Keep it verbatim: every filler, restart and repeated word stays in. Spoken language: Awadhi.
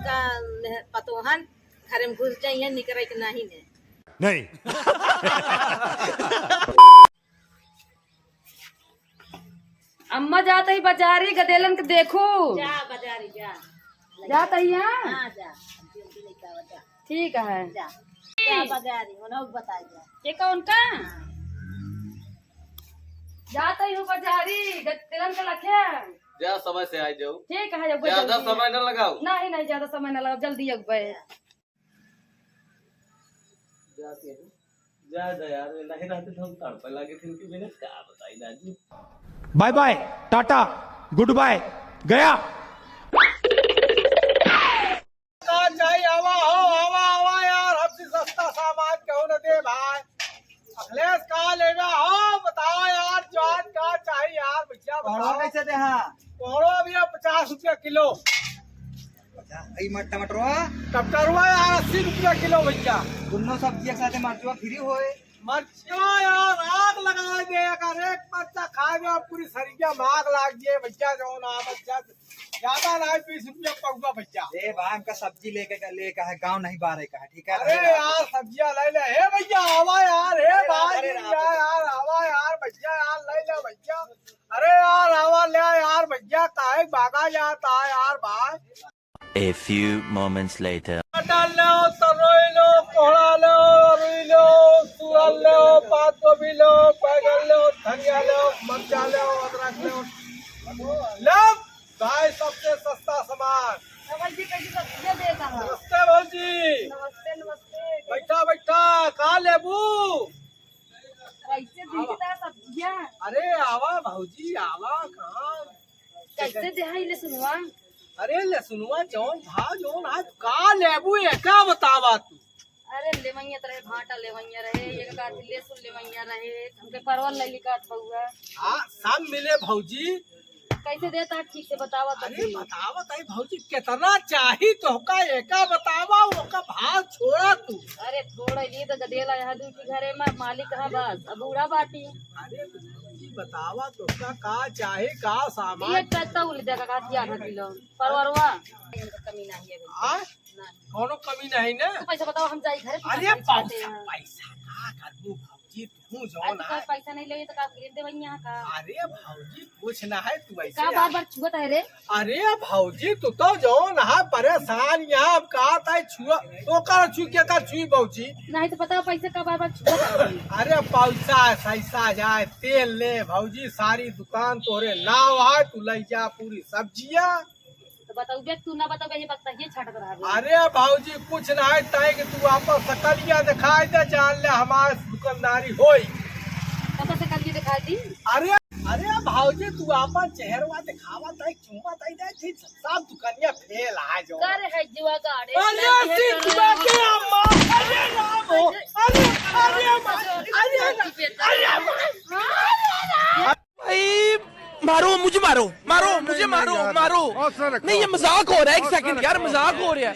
का पतोहन घरे में घुस जाइए, निकरे के नहीं ने। नहीं। अम्मा जात ही बाजारी, गदेलन के देखू। जा बाजारी जा। जात ही, हाँ? हाँ, जा। जल्दी लेके आवा, जा। ठीक है। जा। जा बाजारी, उन्हें बता जा। ये कौन का? हाँ। जात ही हूँ बाजारी, गदेलन के लखे। जा, समय से आ जाओ। ठीक है, अब ज्यादा जल्दी समय न लगाओ। नहीं, नहीं, ज्यादा समय न लगाओ, जल्दी अब। जा, जा यार, नहीं रहते तो हम तड़पे लागे थे इनके बिना, का बताई दादी। Bye bye, tata, goodbye, गया। का चाहिए? आवा हो, आवा, आवा यार, हमसे सस्ता सामान कहूँ न दे भाई। अखिलेश, का लेना हो, बताओ यार, जान का चाहिए यार, भैया, बताओ। कोहड़ा कैसे दे? हाँ। कोहड़ा भैया पचास रुपया किलो। अच्छा, ई मट-, टमाटरवा? टमाटरवा यार अस्सी रुपया किलो भैया। दोनों सब्जी एक साथे मरचवा फ्री होए। मरचवा यार आग लगा दे, अगर एक मरचा खा गया पूरी सरिया में आग लाग जाए भैया, जो ना मरचा ज्यादा ना है, बीस रुपया पउवा भैया। ए भाई, हमका सब्जी लेके का, लेके है, गाँव नहीं बारे का है, ठीक है? अरे यार, सब्जियाँ ले ले। हे भैया, आवा यार, हे भाई, अरे राम। यार, आवा यार, भैया यार, ले ले भैया। अरे यार, आवा ले यार भैया, काहे भागा जाता है यार भाई? A few moments later. टमाटर लो, तरोई लो, कोहड़ा लो, रुई लो, सूरन लो, पात गोभी लो, बैगन लो, धनिया लो, मरचा लो, अदरक लो। लो, भाई, सबसे सस्ता सामान। भौजी, कैसे सब्जियाँ देता है? नमस्ते भौजी। नमस्ते, नमस्ते। बैठा, बैठा, का लेबू? कैसे देता सब्जियाँ? अरे आवा भौजी, आवा, कहाँ? कैसे देहा ई लहसुनवा? अरे लहसुनवा जौन भाव जौन आज का लेबू, एका बतावा तू। अरे लेवैया त रहे, भाटा लेवैया रहे, एक काठी लहसुन लेवैया रहे, हमके परवल ले लिकात बउआ। हाँ, सब मिले भौजी। कैसे देता है, ठीक से बतावा तो अरे फिर। बतावा तई भौजी, कितना चाही तोहका, एका बतावा, ओका भाव छोड़ा तू। अरे थोड़ा लिए तो गदेला यहाँ दू की घरे में, मालिक कहाँ बस, अब बूढ़ा बाटी। अरे तो भौजी बतावा तोहका का चाही, का सामान? ये कहता उल देगा का आधा किलो परवरवा। कमी नहीं है। हाँ? ना। कौनो कमी नहीं ना? तो पैसा बतावा, हम जाई घरे, अरे पैसा दे। पैसा, पैसा का करबू भौजी, तू अरे जौन तो है। पैसा नहीं ले तो का खरीद देबे यहाँ का? अरे भौजी, कुछ ना है, तू ऐसे का बार यार। बार छुअत है रे? अरे भौजी, तू तो जौन है परेशान, यहाँ अब का ताई छुआ, तो कर छुई, के कर छुई भौजी? नहीं तो पता पैसा का बार बार छुअत है? अरे पैसा, सैसा जाए, तेल ले भौजी, सारी दुकान तोरे नाव है, तू ले जा पूरी सब्जियाँ। तो बताऊ बे, तू ना बताऊ बे, ये वक्त ये छटत रहा बे। अरे भौजी, कुछ ना है, ताई कि तू आपन सकलिया दिखाई दे, जान ले हमार दुकानदारी होई। कब से कल ये दिखाई दी? अरे, अरे भौजी, तू आपन चेहरवा दिखावा, ताई चुम्मा ताई दे, ठीक सब दुकानिया फेल आ जाओ। कर है जुआ गाड़े, अरे नहीं है सीख करो। बाटे अम्मा, अरे राम हो, अरे, अरे अम्मा, अरे, अरे अम्मा। भाई, मारो, मुझे मारो, मारो, नहीं, मुझे नहीं, मारो, यार, मारो। बहुत सारा नहीं, ये काम। मजाक हो रहा है, एक बहुत सेकंड सारा यार, काम। मजाक हो रहा है।